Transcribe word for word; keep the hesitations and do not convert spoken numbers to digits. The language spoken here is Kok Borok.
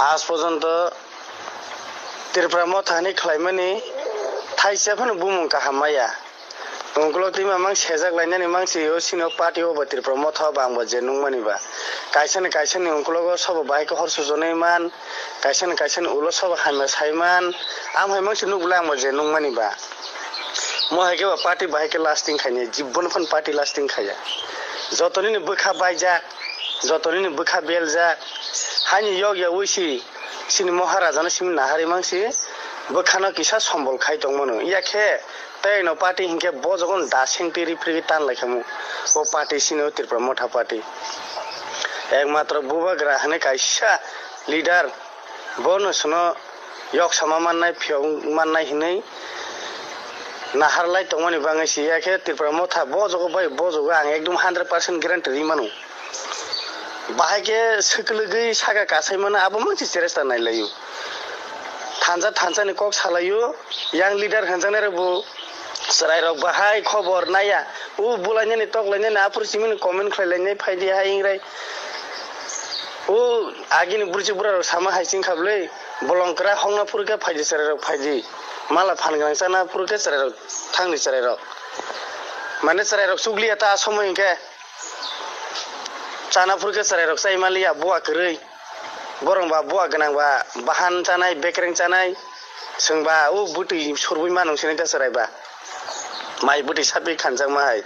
Aaj porjonto Tripura Motha hinwi khlaimani thaisa phano bumung kaham maya. Ungkulok twi mamang sejak lainani mangsi o sini o party o ba Tripura Motha o ba ang bo je nungmani ba. Kaisani kaisani ungkulogo sobo bahai khe hor sujonwi man, kaisani kaisani ulo sobo hamya sai man, am hai mangsi nukbwlai ang bo je nungmani ba. Mo hai khe ba party bahai khe lasting khainai, jibon phano party lasting khaiya. Joto nini bwkha baijak, joto nini bwkha beljak, haini yok ya uisi sini Maharaja no simi naharwi mangsi bwkhano kisa sombol khai tongmano. Iya khe tei no party hinkhe bo jogon da sengtwi ripri tan lai khamu. O party sini o Tripura Motha party. Ekmatro bubagra hwnwi kaisa leader bono sono yok sama mannai, phiyok mannai hinwi nahar lai tongmani bangwi si ya khe Tripura Motha bo jogo bai bo jogo ang ekdom hundred percent guarantee ri mano. Bahai khe swkwlwgwi saka kasai mano, abo mangsi cheresta nai laio. Thansa thansa ni kok salaio, yang leader hwnjaknai rok bo chwrai rok bahai khobor naiya. U bulainani toklainani aphuru simini comment khlai lainai phaidi hai ingrai. O agini bwrwi bwra rok sama hai sing kha bwlwi, bolong kwra hokna phuru khe phaidi chwrai rok phaidi, mala phan gwnang chana phuru khe chwrai rok thangni chwrai rok, mane chwrai rok chukliya ta somoi hinkhe chana phuru khe chwrai rok chai maliya buwa kwrwi, borong ba buwa gwnang ba bahan chanai bekreng chanai, chwng ba o bwtwi surbui manung sinai ta chwrai ba mai bwtwi sapi khanjakma hai.